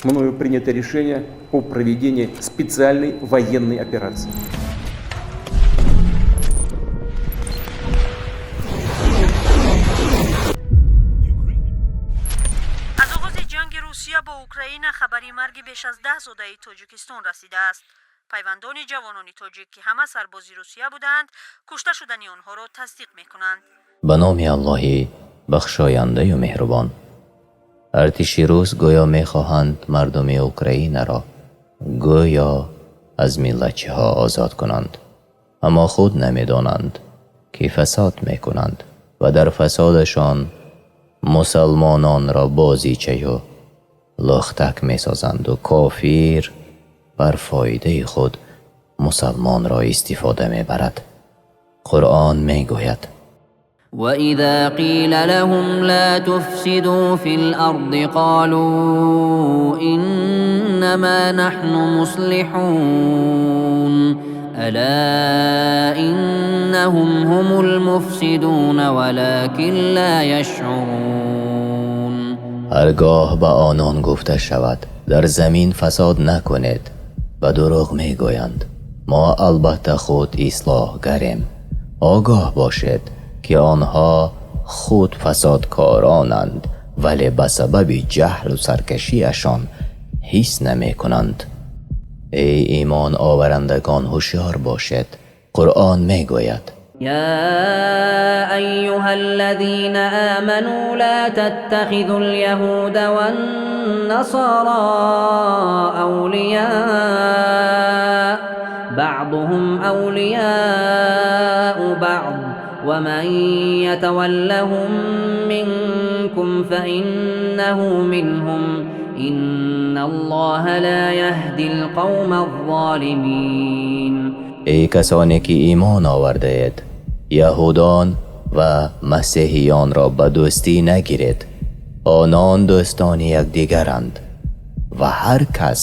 Мною принято решение о проведении специальной военной операции. Аз оғози ҷанги Русия бо Украина хабари марги беш аз 10 зодаи Тоҷикистон расидааст. Пайвандони ҷавонони тоҷик, ки ҳама сарбози Русия будаанд, кушта шудани онҳоро тасдиқ мекунанд. Ба номи Аллоҳи бахшояндаю меҳрубон. Артиши рус гӯё мехоҳанд мардуми Украинаро гӯё аз миллатчиҳо озод кунанд, аммо худ намедонанд, ки фасод мекунанд ва дар фасодашон мусалмононро бозичаю лӯхтак месозанду кофир бар фоидаи худ мусалмонро истифода мебарад. Қуръон мегӯяд: وإذا قيل لهم لا تفسدوا في الأرض قالوا إنما نحن مصلحون ألا إنهم هم المفسدون ولكن لا يشعرون. Ҳаргоҳ ба онон гуфта шавад: дар замин фасод накунед, ба дурӯғ мегӯянд: мо албатта худ ислоҳгарем. Огоҳ бошед, ки онҳо худ фасодкоронанд, вале ба сабаби ҷаҳлу саркашиашон ҳис намекунанд. Эй имон оварандагон, ҳушёр бошед. Қуръон мегӯяд: يا أيها الذين آمنوا لا تتخذوا اليهود والنصارى أولياء بعضهم أولياء بعض ومن يتولهم منكم فإنه منهم إن الله لا يهدي القوم الظالمين. Эй касоне ки имон овардаед, яҳудон ва масеҳиёнро ба дӯстӣ нагиред. Онон дӯстони якдигаранд ва ҳар кас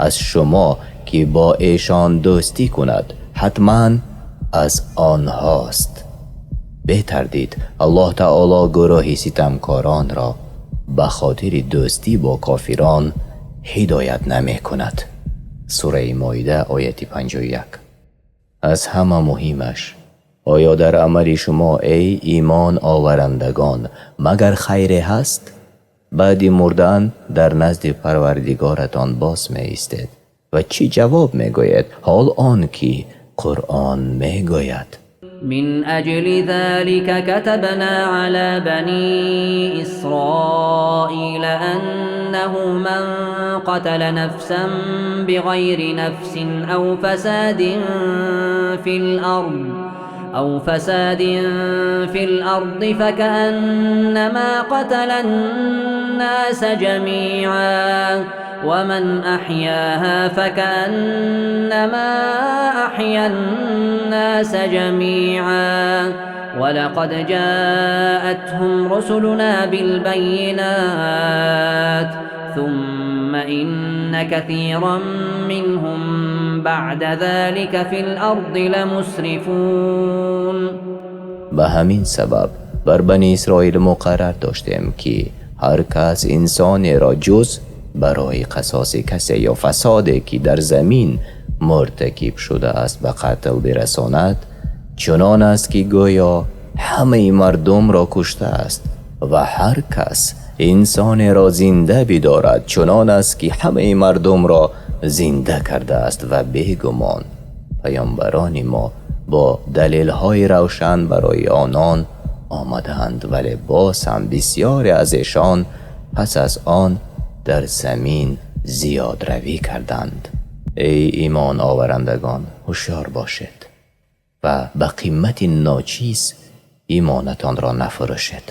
аз шумо ки бо эшон дӯстӣ кунад, ҳатман аз онҳост. Бетардид, Аллоҳ таоло гурӯҳи ситамкоронро ба хотири дӯстӣ бо кофирон ҳидоят намекунад. Сураи Моида, ояти 51. Аз ҳама муҳимаш, оё дар амали шумо, эй имон оварандагон, магар хайре ҳаст? Баъди мурдан дар назди Парвардигоратон боз меистед ва чӣ ҷавоб мегӯед, ҳол он ки Қуръон мегӯяд: من أجل ذلك كتبنا على بني إسرائيل أنه من قتل نفسا بغير نفس أو فساد في الأرض فكأنما قتل الناس جميعا ومن أحياها فكأنما أحيا الناس جميعا ولقد جاءتهم رسلنا بالبينات ثم إن كثيرا منهم بعد ذلك في الأرض لمسرفون. Ба ҳамин сабаб бар Бани Исроил муқаррар доштем, ки ҳар кас инсонеро ҷуз барои қасоси касе ё фасоде, ки дар замин муртакиб шудааст, ба қатл бирасонад, чунон аст, ки гӯё ҳамаи мардумро куштааст ва ҳар кас инсонеро зинда бидорад, чунон аст, ки ҳамаи мардумро зинда кардааст. Ва бегумон паёмбарони мо бо далелҳои равшан барои онон омадаанд, вале боз ҳам бисёре аз эшон пас аз он дар замин зиёдравӣ карданд. Эй имон оварандагон, ҳушёр бошед ва ба қимати ночиз имонатонро нафурӯшед.